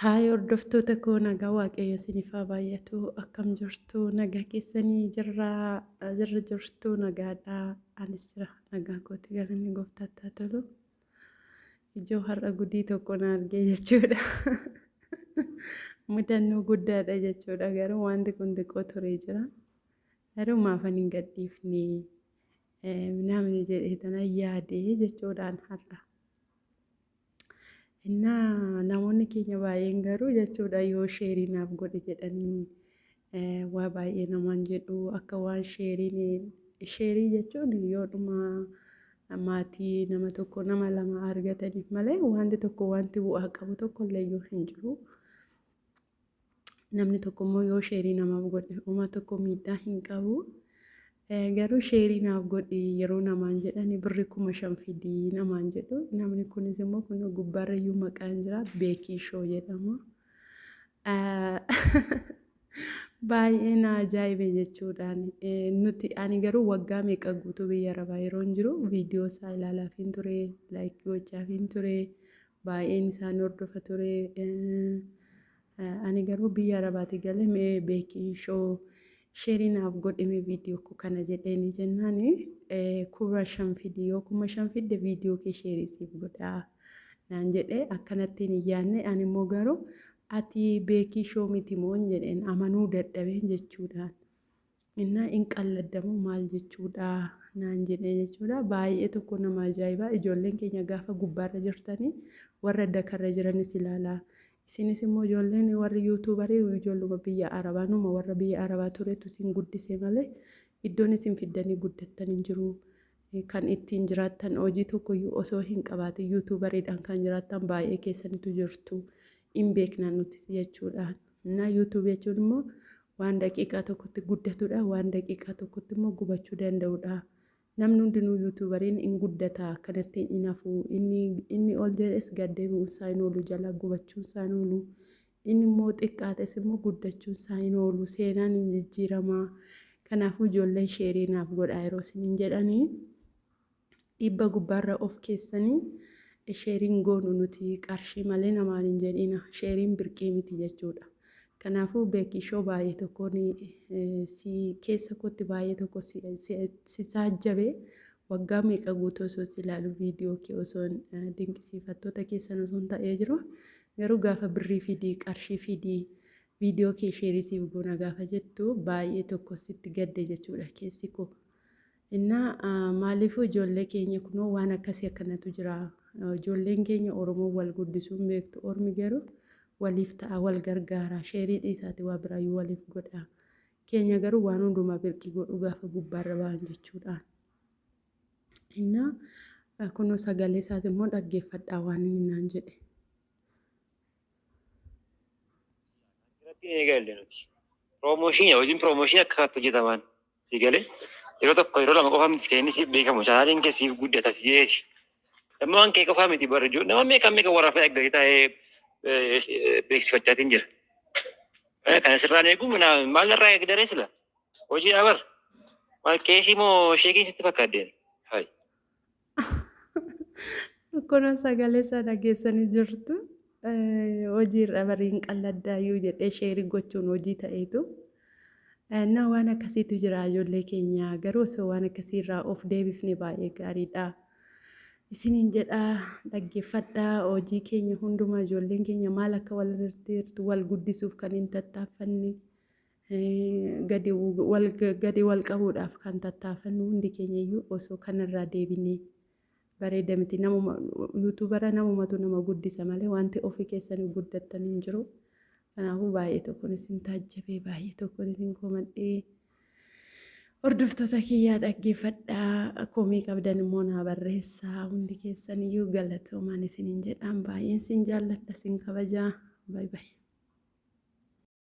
Haay hordoftoota koo, nagaa Waaqayyo isiniif haa baay'atu. Akkam jirtu? Nagaa keessanii jirra jirra jirtu? Nagaadha, anis jira nagaa kooti, galanni gooftaatti haa tolu. Ijoo har'a gudii tokko na argee jechuudha. Mudannoo guddaadha jechuudha. Garuu wanti kun xiqqoo turee jira. Garuu maafan hin gadhiifne namni jedhee tana yaade jechuudhaan har'a. Innaa namoonni keenya baay'een garuu jechuudha yoo sheerii naaf godhi jedhanii waa baay'ee namaan jedhu, akka waan sheeriin, sheerii jechuun yoodhuma maatii nama tokko nama lama argataniif malee wanti tokko wanti bu'aa qabu tokko illee iyyuu hin jiru. Namni tokko immoo yoo sheerii namaaf godhe homaa tokko miidhaa hin qabu. Garuu sheerii naaf godhi yeroo namaan jedhani birri 5000 fidii namaan jedhu. Namni kunis immoo kun gubbaarra iyyuu maqaan jira, Beekii Shoo jedhama. Baay'ee na ajaa'ibe jechuudhaan. Nuti ani garuu waggaa meeqa guutuu biyya arabaa yeroo hin jiru viidiyoo isaa ilaalaafiin ture, laayikii gochaafiin ture, baay'een isaan hordofa ture. Ani garuu biyya arabaati galee mee Beekii Shoo sheerii naaf godhime viidiyoo koo kana jedheeni jennaani 5000 fidi, yoo 5000 fidde viidiyoo kee sheerii siif godhaa naan jedhee. Akkanattiin hin yaadne. Ani immoo garuu ati Beekii Shoo miti moon jedheen, amanuu dadhabeen jechuudhaan. Innaa in qalladdamoo maal jechuudha naan jedhee jechuudha. Baay'ee tokko nama ajaa'iba. Ijoolleen keenya gaafa gubbaarra jirtanii warra dakarra jiranis ilaalaa. Isinis immoo ijoolleen warri yuutuubarii ijoolluma biyya arabaa, numa warra biyya arabaa turetu isin guddise malee iddoon isin fiddanii guddattan hin jiru. Kan ittiin jiraattan hojii tokkoyyuu osoo hin qabaatin yuutuubariidhaan kan jiraattan baay'ee keessanitu jirtu. Hin beekna nutis jechuudha. Innaa yuutuubii jechuun immoo waan daqiiqaa tokkotti guddatudha. Waan daqiiqaa tokkotti immoo gubachuu danda'udha. Namni hundinuu yuutuubariin hin guddata akkanatti hin hafu. Inni ol jedhes gad deebi'uun isaa hin oolu, jalaa gubachuun isaa hin oolu. Inni immoo xiqqaates immoo guddachuun isaa hin oolu. Seenaan hin jijjiirama. Kanaafuu ijoolleen sheerii naaf godhaa yeroo isiniin jedhanii dhibba gubbaarra of keessanii sheeriin goonu nuti qarshii malee namaan hin jedhina. Sheeriin birqii miti jechuudha. Kanaafuu Beekii Shoo baay'ee tokkoon si keessa kootti baay'ee tokko si taajjabe. Waggaa meeqa guutuu osoo si ilaalu, viidiyoo kee osoo dinqisiifattoota keessan osoo hin ta'ee jiru, garuu gaafa birrii fidii, qarshii fidii, viidiyoo kee sheerii siif goona gaafa jettu baay'ee tokko sitti gadde jechuudha keessi koo. Innaa maaliifuu ijoollee keenya kunoo waan akkasii akkanatu jira. Ijoolleen keenya Oromoo wal guddisuu hin beektu. Ormi garuu waliif ta'a, wal gargaara. Sheerii dhiisaati waa biraayyuu waliif godha. Keenya garuu waan hundumaa birqii godhu gaafa gubbaarra ba'an jechuudha. Innaa kunoo sagalee isaas immoo dhaggeeffadhaa waan inni naan jedhe. Irratti hin eegalle nuti. Promotion, hojiin promotion akka kanatti hojjetaman si galee yeroo tokko yeroo lama qofa miti kan inni siif beekamu, chaanaaliin kee siif guddata si jeeti. Amma waan kee qofaa miti bara jiru nama meeqa meeqa warra fa'a eeggatee taa'ee beeksifachaatiin jira. Kana sirraan eeguu maal narraa eegdaree sila? Hojii dhabar. Maal qeesii moo sheekiin sitti fakkaaddeen? Hayi. Kunoo sagalee isaa dhageessanii jirtu. Hojii irra bariin qalladaayyuu jedhee sheerii gochuun hojii ta'eetu. Na waan akkasiitu jira ijoollee keenya, garuu osoo waan akkasii irraa of deebifne baay'ee gaariidha. Isiniin jedhaa, dhaggeeffadhaa. Hojii keenya hundumaa ijoolleen keenya maal akka wal irratti wal guddisuuf kan hin tattaaffanne, gadi wal gadi wal qabuudhaaf kan tattaafannu hundi keenya iyyuu osoo kanarraa deebinee bareeda miti. Namuma yuutuubara namumatu nama guddisa malee wanti ofii keessanii guddattan hin jiru. Kanaafuu baay'ee tokkoon isin taajjabee, baay'ee tokkoon isin komadhee. Hordoftoota kiyyaa, dhaggeeffadhaa, komii qabdan immoo naa barreessaa. Hundi keessan iyyuu galatoomaan isiniin jedhaan, baay'een isin jaalladha, isin kabajaa. Baay baay.